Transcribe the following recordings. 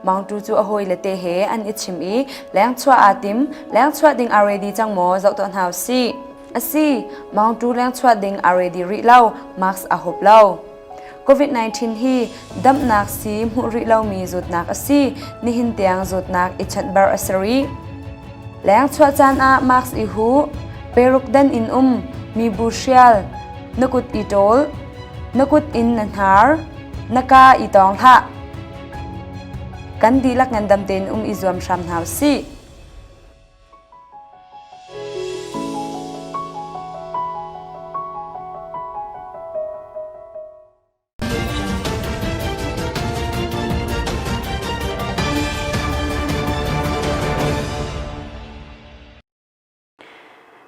Mangtu cu a hawile te he an i chim i lengchuah aa tim. Lengchuah ding aa ready cang maw zoh tuah hna usih. Asi, Mangtu lengchuah ding aa ready rih lo, mask aa hup lo. COVID-19 hi damnak sii hmuh rih lomi zawtnak a si. Nihin tiang zawtnak i chanhbar a si rih. Lengchuah caan ah mask i huh, peruk dan in um, mibu hrial, na kut i ṭawl, na kut in na hnar, na kaa i tawng hlah. Kan dihlak ngandam tein um i zuam hram hna usih.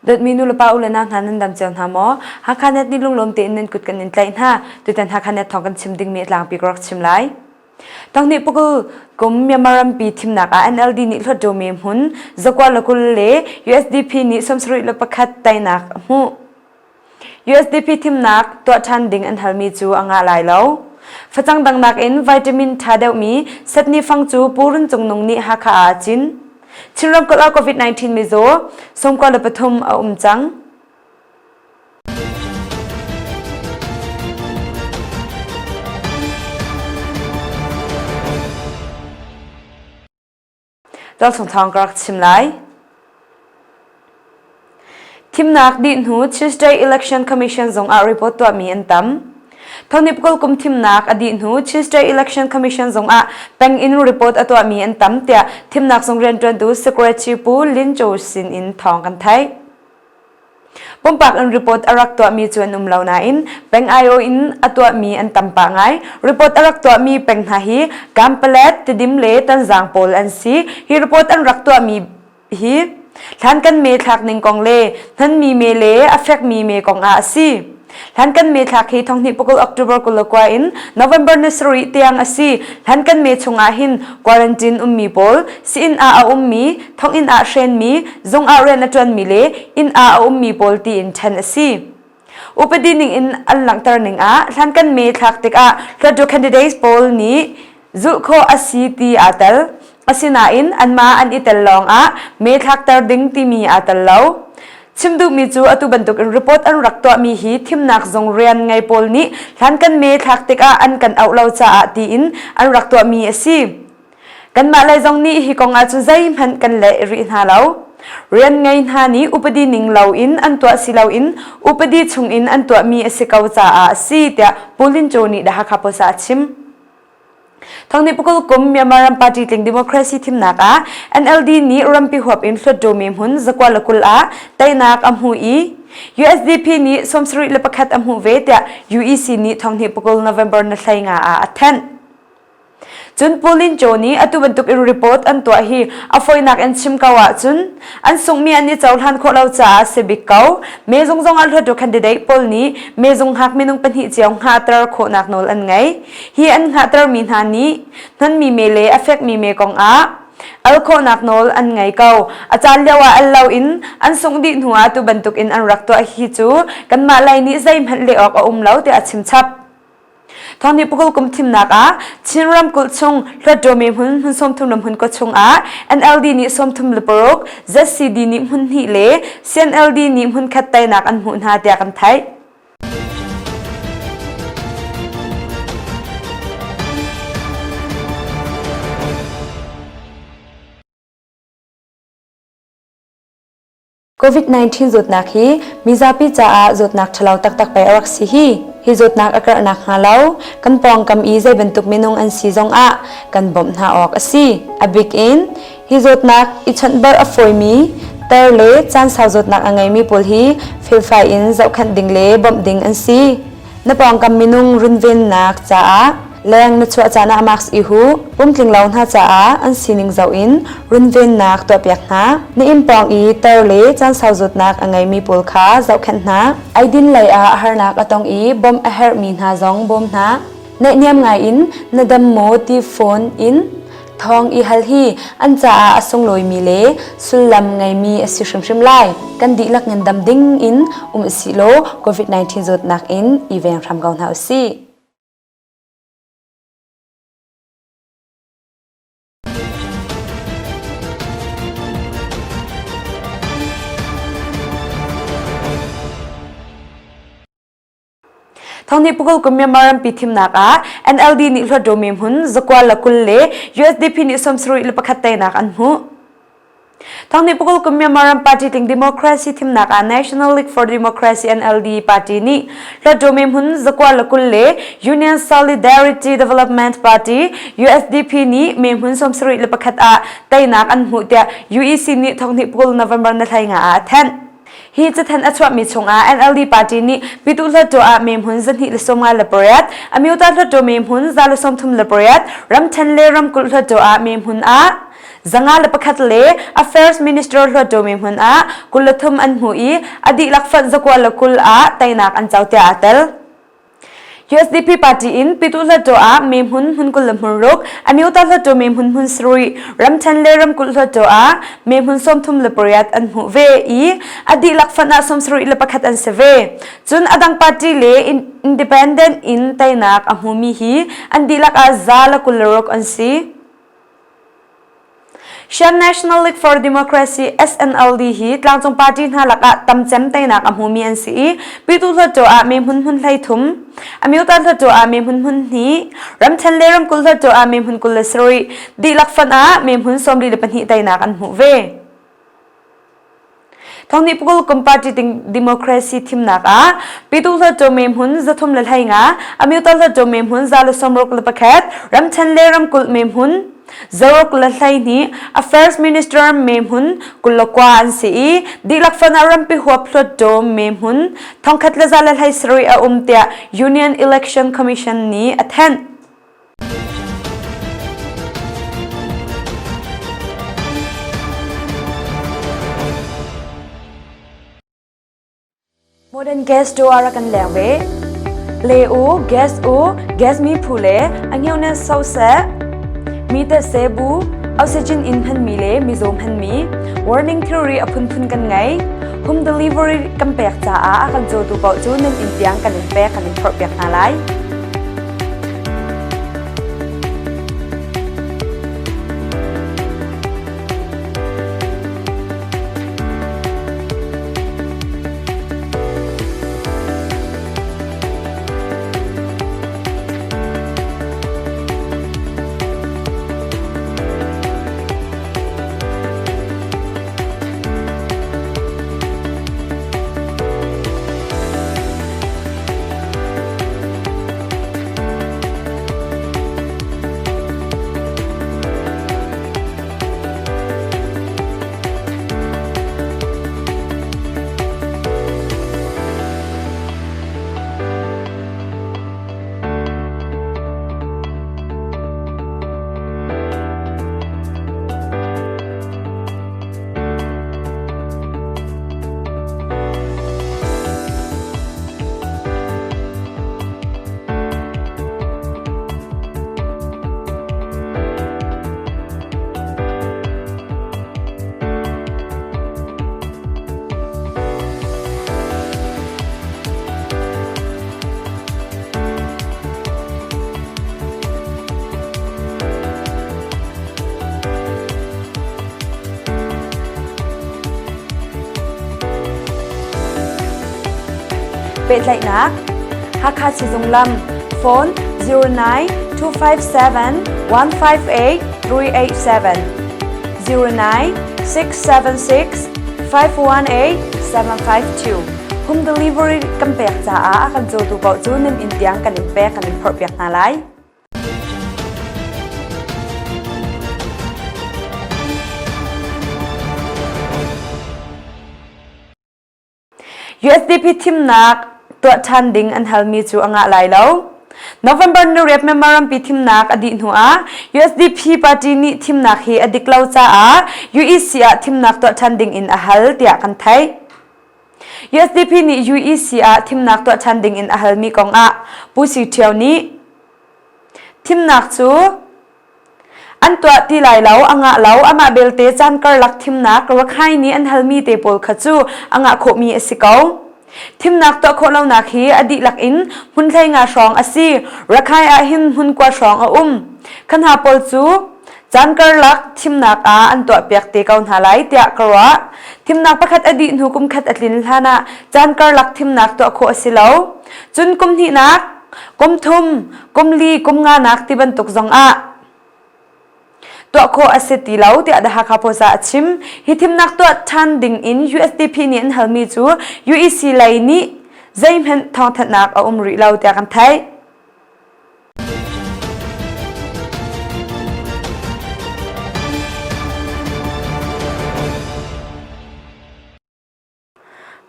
Dawtmi nulepa u le nau hna nan dam cio hna maw? Hakha net nih lunglawm tein nan kut kan in tlaih hna. Tutan Hakha net thawng kan chim dingmi a tlangpi ka rak chim lai. Tonghnih pukul kum Myanmar rampi thimnak ah NLD nih Hluttaw hmun zakua le 20 le USDP nih 71 teinak a hmuh. USDP thimnak tuah ṭhan ding an halmi cu a ngah lai lo. Facang dang nakin vitamin ṭha deuhmi setni fang cu Pu Run Cung Nung nih Hakha ah a cin. Chin ramkulh ah COVID-19 mizaw 93 a um cang. Tualchung thawng ka rak chim lai. Thimnak dih hnu Tuesday Election Commission zung ah report tuahmi an tam. Thonip kul kum thimnak a dih hnu Tuesday Election Commission zung ah peng in report a tuahmi an tam tiah thimnak zung rianṭuantu Secretary Pu Lin Cho sin in thawng kan theih. Pumpak in report a rak tuahmi cu an um lo nain peng aiawh in a tuahmi an tam pah ngai. Report a rak tuahmi peng hna hi Kampalet, Tidim le Tanzang pawl an si. Hi report an rak tuahmi hi hlan kan me thlak ning kong le hmanmi me le a fekmi me kong ah a si. Hlan kan me thlak hi thonghnih pakul October 29 in November ni sarih tiang a si. Hlan kan me chungah hin quarantine ummi pawl, sii-inn ah a ummi, thonginn ah hrenmi, zung ah rian a ṭuanmi le inn ah a ummi pawl tiin ṭhen a si. Upadi ning in an langhter ning ah hlan kan me thlak tikah Hluttaw candidates pawl nih zulh khawh a si ti aa tel. Asinain anmah an i tel lawng ah me thlakter ding timi aa tel lo. Chim duhmi cu atu bantukin report an rak tuahmi hi thimnak zung rian ngei pawl nih hlan kan me thlak tikah an kan auh lo caah tiin an rak tuahmi a si. Kanmah lei zong nih hi kong ahcun zeihmanh kan leh rih hna lo. Rian ngei hna nih upadi ning loin an tuah si loin upadi chungin an tuahmi a si ko caah a si tiah Pu Lin Cho nih The Hakha Post ah a chim. Thongni pakul kum Myanmar ram party tling democracy thimnak ah NLD nih rampi huap in Hluttaw hmun zakua le 20 ah teinak a hmu i USDP nih 71 a hmuh ve tiah UEC nih thonghni pakul November na 15 ah a thanh. Cun Pauline Cho nih atu bantuk in report an tuah hi a fawinak in chim ko ahcun an sunghmi an i cohlan khawh lo caah a si bik ko. Mezung zong ah hluattu candidate pawl nih mezung hngak minung pahnih cio hngahter khawhnak nawl an ngei. Hi an hngahtermi hna nih hnonmi me le a fekmi me kong ah al khawhnak nawl an ngei ko. A caan lio ah al loin an sungh dih hnu ah atu bantuk in an rak tuah hi cu kanmah lei nih zeihmanh leh awk a um lo tiah a chim chap. Thawngnih pakul kum thimnak ah Chin ramkulh chung Hluttaw hmun hmun 33 le hmun kua chung ah NLD nih 36, ZCD nih hmun hnih le CNLD nih hmun khat teinak an hmuh hna tiah kan theih. COVID-19 zawtnak hi mizapi caah zawtnak ṭhalo taktak pei a rak si hi. Hi zawtnak a karh nakhnga lo kan pawngkam i zei bantuk minung an si zongah kan bawmh hna awk a si. A bik in hi zawtnak i chawnhbarh a fawimi tar le caan sau zawtnak a ngeimi pawl hi felfai in zohkhenh ding le bawmh ding an si. Na pawngkam minung runvennak caah leng na chuah caan ah mask i huh. Pumtling lo hna caah an sining zoh in runvennak tuahpiak hna. Na inn pawng i tar le caan sau zawtnak a ngeimi pawl kha zohkhenh hna. Eidin lei ah harnak a tong i bawmh a herhmi hna zong bawm hna. Naihniam ngai in na dam maw ti phone in Thawng i hal hi an caah a sunglawimi le sullam ngeimi a si hrimhrim lai. Kan dihlak ngandam ding in um usih law COVID-19 zawtnak in i veng hram ko hna usih. Thonghnih pakul kum Myanmar rampi thimnak ah NLD nih Hluttaw mi hmun zakua le 20 le USDP nih 71 teinak an hmuh. Thonghnih pakul kum Myanmar ram party tling democracy thimnak ah National League for Democracy NLD party nih Hluttaw mi hmun zakua le 20 le Union Solidarity Development Party USDP nih me hmun 71 ah teinak an hmuh tiah UEC nih thonghnih pakul November na hlei nga ah a thanh. Hi cathanh a chuahmi chungah NLD party nih Pyituh Hluttaw ah me hmun 258, Amyota Hluttaw me hmun 138, ramthen le ramkulh Hluttaw ah me hmun ah 501 le Affairs Minister Hluttaw me hmun ah 23 an hmu i a dihlak fonh 29 ah teinak an co tiah aa tel. USDP party in Pyituh Hluttaw ah me hmun hmun 20 le hmun ruk, Amyota Hluttaw me hmun hmun sarih, ramthen le ramkulh Hluttaw ah me hmun 38 an hmuh ve i a dihlak fund ah 71 an si ve. Cun a dang party le independent in teinak a hmumi hi an dihlak ah 126 an si. Shan National League for Democracy SNLD hi tlangcung party hna lakah tamcem teinak a hmumi an si i Pyituh Hluttaw ah me hmun hmun 13, Amyota Hluttaw ah me hmun hmun hnih, ramthen le ramkulh Hluttaw ah me hmun 27, dihlak fonh ah me hmun 42 teinak an hmuh ve. Thonghnih pakul kum party democracy thimnak ah Pyituh Hluttaw me hmun 315, Amyota Hluttaw me hmun 161, ramthen le ramkulh me hmun 612, Affairs Minister me hmun 29 an si i dihlak fon ah rampi huap Hluttaw me hmun 1117 a um tiah Union Election Commission nih a thanh. Modern gas tu a rak kan leng ve. Le u, gas u, gas mi phu le a ngeu nen so seh. Mi te se bu, oxygen in hman mi le mizaw hman mi, warning theory a phunphun kan ngei. Home delivery kan pek caah a kan cawtu paoh cu nan inn tiang kan in pek kan in phorh piak hna lai. Pehtlaihnak Hakha Sizung lam phone 09 257 158 387 09 676 518 752 Home delivery kan pek caah a kan cawtu paoh cu nan inn tiang kan in pek kan in phorhpiak hna lai. USDP thimnak tuah ṭhan ding an halmi cu a ngah lai lo. November nuriat Myanmar rampi thimnak a dih hnuah USDP party nih thimnak hi a dik lo caah UEC ah thimnak tuah ṭhan ding in a hal tiah kan theih. USDP nih UEC ah thimnak tuah ṭhan ding in a halmi kongah Pu Si Ṭhio nih thimnak cu An tuah ti lai lo, a ngah lo, amah belte caan karlak thimnak Rakhine nih an halmi te pawl kha cu a ngah khawhmi a si ko. Thimnak tuah khawh lonak hi a dihlak in hmun hlei nga hrawng a si. Rakhine ah hin hmun kua hrawng a um. Kha hna pawl cu Caan karlak thimnak ah an tuahpiak te ko hna lai tiah ka ruah. Thimnak pakhat a dih hnu kum khat a tlin hlan ah caan karlak thimnak tuah khawh a si lo. Cun kum hnihnak, kum thum, kum li, kum nganak ti bantuk zong ah tuah khawh a si ti lo tiah The Hakha Post ah a chim. Hi thimnak tuah ṭhan ding in USDP nih an halmi cu UEC lei nih zeihmanh thawngthanhnak a um rih lo tiah kan theih.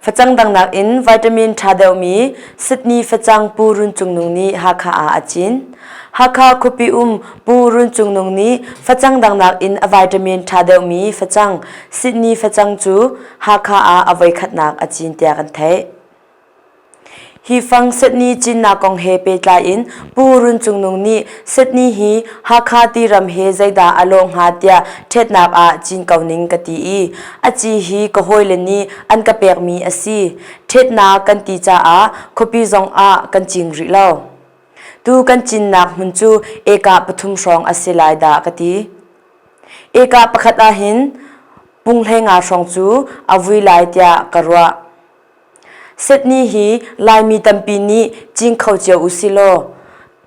Facang dang nakin vitamin ṭha deuhmi Sydney facang Pu Run Cung Nung nih Hakha ah a cin. Hakha khuapi um Pu Run Cung Nung nih facang dang nakin a vitamin ṭha deuhmi facang Sydney facang cu Hakha ah a voikhatnak a cin tiah kan theih. Hi fang Sydney cinnak kong he pehtlai in Pu Run Cung Nung nih Sydney hi Hakha tiram he zeidah a lawh hnga tiah ṭhetnak ah cin ko ning ka ti i a ci hi ka hawile nih an ka pekmi a si. Ṭhetnak kan ti caah khuapi zong ah kan cing rih lo. Tu kan cinnak hmun cu eka pathum hrawng a si lai dah ka ti. Eka pakhat ahhin pung hleinga hrawng cu a vui lai tiah ka ruah. Sydney hi Laimi tampi nih cing kho cio usilaw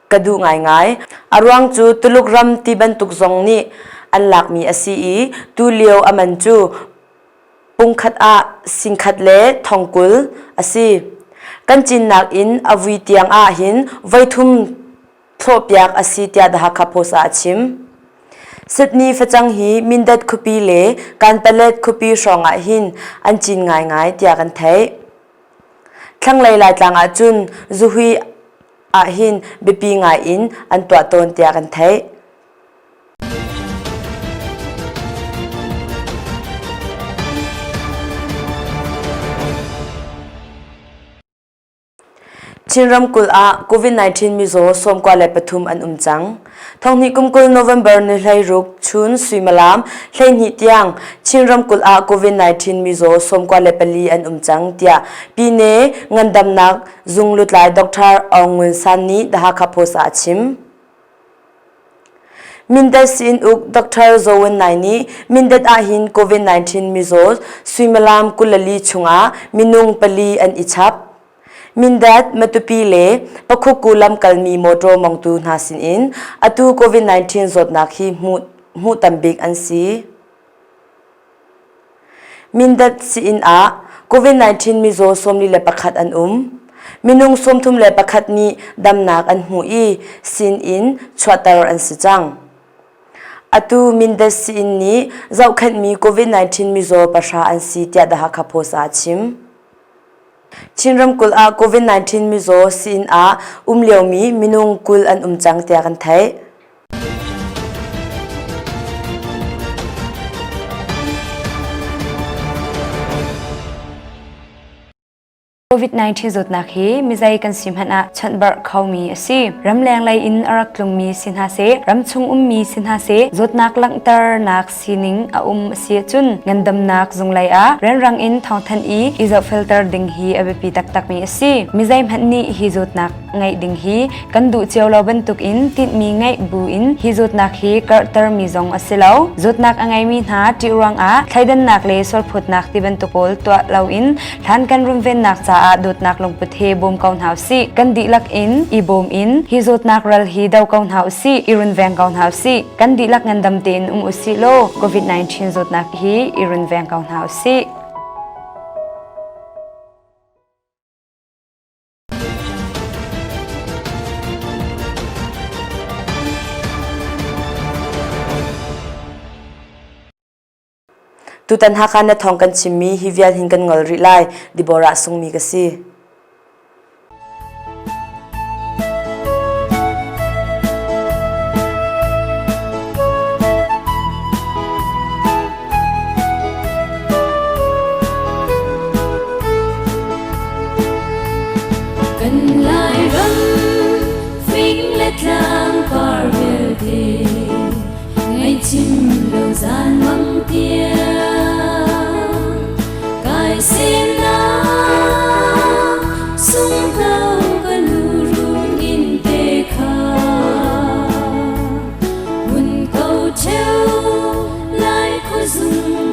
ka duh ngaingai. A ruang cu Tuluk ram ti bantuk zong nih an lakmi a si i tulio a man cu pungkhat ah singkhat le thongkul a si. Kan cinnak in a vui tiang ah hin voithum thlawhpiak a si tiah The Hakha Post ah a chim. Sydney facang hi Mindat khuapi le Kanpalet khuapi hrawng ah hin an cin ngaingai tiah kan theih. Thlanglei Laitlang ah cun zuhui ah hin biapi ngai in an tuah tawn tiah kan theih. Chin ramkulh ah COVID-19 mizaw 93 an um cang. Thonghnih kum 20 November ni 16 chun suimilam 12 tiang Chin ramkulh ah COVID-19 mizaw 94 an um cang tiah Pyine ngandamnak zung lutlai Dr. Aung Ngun San nih The Hakha Post ah a chim. Mindat uk Dr. Zaw Win Nai nih Mindat ahhin COVID-19 mizaw suimilam 24 chungah minung pali an i chap. Mindat, Matupi le Pakhuku lamkalmi motor mongtu hna sinin atu COVID-19 zawtnak hi hmuh tam bik an si. Mindat sii-inn ah COVID-19 mizaw 41 an um. Minung 31 nih damnak an hmu i sii-inn chuahter an si cang. Atu Mindat sii-inn nih zohkhenhmi COVID-19 mizaw pahra an si tiah The Hakha Post ah a chim. Chin ramkulh ah COVID-19 mizaw sii-inn ah um liomi minung 20 an um cang tiah kan theih. COVID-19 zawtnak hi mizei kan si hmanh ah chawnhbarh khomi a si. Ramleng lei in a rak tlungmi si hna seh, ramchung ummi si hna seh, zawtnak langhternak sining a um a si ahcun ngandamnak zung lei ah rianrang in thawngthanh i i zohfelter ding hi a biapi taktakmi a si. Mizei hmanh nih hi zawtnak ngeih ding hi kan duh cio lo bantukin tinhmi ngeih buin hi zawtnak hi karhtermi zong a si lo. Zawtnak a ngeimi hna ṭih ruangah thleidannak le sualphawtnak ti bantuk pawl tuah loin hlan kan runvennak caah dawtnak lungput he bawm ko hna usih. Kan dihlak in i bawm in hi zawtnak ral hi do ko hna usih, i runveng ko hna usih. Kan dihlak ngandam tein um usih law COVID-19 zawtnak hi i runveng ko hna usih. Tutan Hakha na thawng kan chimmi hi vial hin kan ngol rih lai. Deborah sungmi ka si. Kan Lairam fing le tlang par vialte ngaihchim lo zan mang tiang kai semnak sunghno ka lu rung in te kha hun ko theu. Zung.